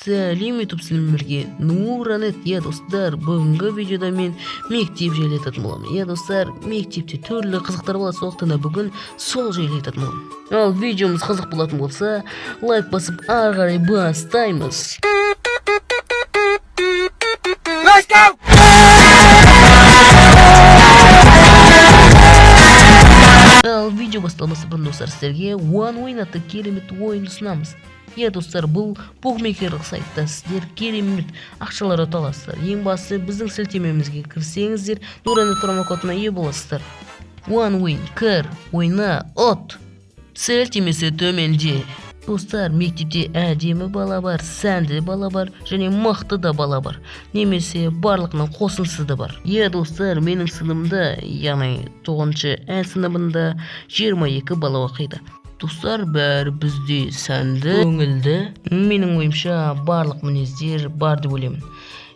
Сәлем, YouTube, сіздермен бірге Нуранет. Иә, достар, бүгінгі видеода мен мектеп жайлы айтатын боламын. Иә, достар, мектепте түрлі қызықтар болады, сондықтан да бүгін сол жайлы айтатын боламын. Ал видеомыз қызық болатын болса, лайк басып ары қарай бастаймыз. Let's go! Ал видео басталмас бұрын, достар, сіздерге One Win атты керемет ойын ұсынамыз. Иә, достар, бұл букмекерлік сайтта сіздер керемет ақшалар ұта аласыздар. Ең бастысы, біздің сілтемемізге кірсеңіздер, Нуранет промокодына ие боласыздар. One Win, кір, ойна, ұт. Сілтемесі төменде. Достар, мектепте әдемі бала бар, сәнді бала бар және мықты да бала бар. Немесе барлығының қосындысы да бар. Иә, достар, менің сыныбымда, яғни 9-шы Ә сыныбында 22 бала оқиды. Достар, бәрі бізде сәнді, көңілді. Менің ойымша, барлық мінездер бар деп ойлаймын.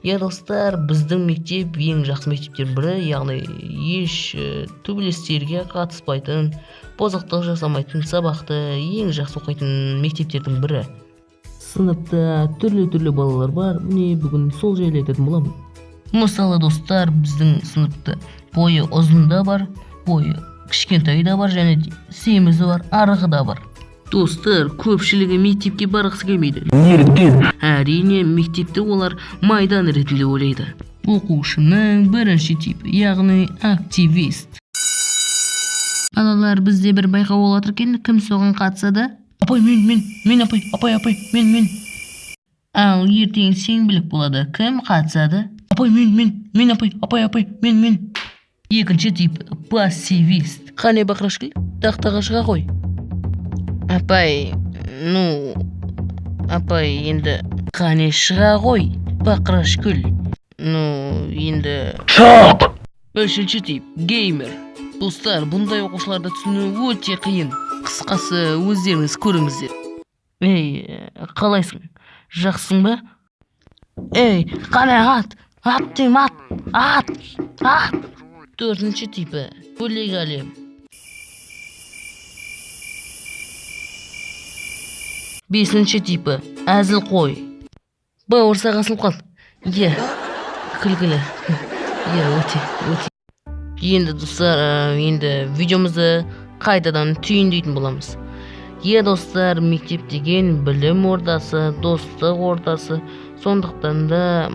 Иә, достар, біздің мектеп ең жақсы мектептердің бірі, яғни еш төбелестерге қатыспайтын, бұзықтық жасамайтын, сабақты ең жақсы оқитын мектептердің бірі. Сыныпта түрлі-түрлі балалар бар, міне бүгін сол жайлы айтатын боламын. Мысалы, достар, біздің сыныпта бойы ұзын да бар, бойы кішкентай да бар, және де семізі бар, арығы да бар. Достар, көпшілігі мектепке барғысы келмейді. Неліктен? Әрине, мектепті олар майдан ретінде ойлайды. Оқушының бірінші типі, яғни активист. Балалар, бізде бір байқау болып жатыр екен, кім соған қатысады? Апай, мен, мен, мен, апай, апай, апай, мен, мен. Ал ертең сенбілік болады, кім қатысады? Апай, мен, мен, мен, апай, апай, апай, мен, мен. Екінші тип пассивист. Қане, Бақырашгүл, тақтаға шыға қой. Апай, ну, апай, енді қане шыға қой, Бақырашгүл. Ну, енді Шық! Үшінші тип геймер. Достар, бұндай оқушыларды түсіну өте қиын. Қысқасы, өздеріңіз көріңіздер. Ей, қалайсың? Жақсың ба? Ей, қане ат, ат деймін, ат, ат, ат. Төртінші типі бөлек әлем. Бесінші типі әзілқой. Бауырсақ асылып қалды. Иә, күлкілі. Иә, өте, өте. Енді, достар, енді видеомызды қайтадан түйіндейтін боламыз. Иә, достар, мектеп деген білім ордасы, достық ордасы. Сондықтан да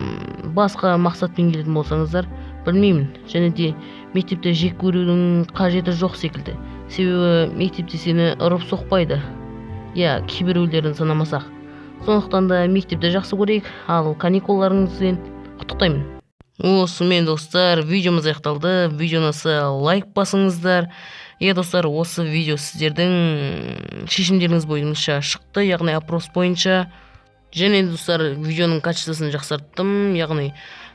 басқа мақсатпен келетін болсаңыздар, білмеймін. Және де мектепте жек көрудің қажеті жоқ секілді. Себебі мектепте сені ұрып соқпайды. Иә, кейбіреулерін санамасақ. Сондықтан да мектепті жақсы көрейік, ал каникулдарыңызбен құттықтаймын. Осымен, достар, видеомыз аяқталды. Видеоны лайк басыңыздар. Иә, достар, осы видео сіздердің шешімдеріңіз бойынша шықты, яғни опрос бойынша. Және, достар, видеоның качествосын жақсарттым, яғни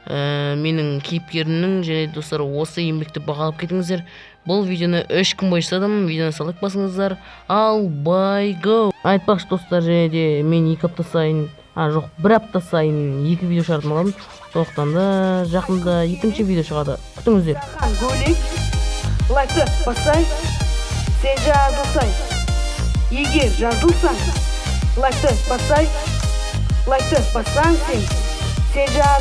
менің кейіпкерімнің. Және, достар, осы еңбекті бағалап кетіңіздер. Бұл видеоны 3 күн бойы жасадым. Видеоны лайк басыңыздар. Ал бай го. Айтпақшы, достар, және де мен 2 апта сайын, а жоқ, 1 апта сайын 2 видео шығаратын боламын. Сондықтан да жақында екінші видео шығады. Күтіңіздер. Гөлек, лайкты бассай, сен жазылсай. Егер жазылсаң, лайкты бассай, лайкты бассаң сен, сен жаз.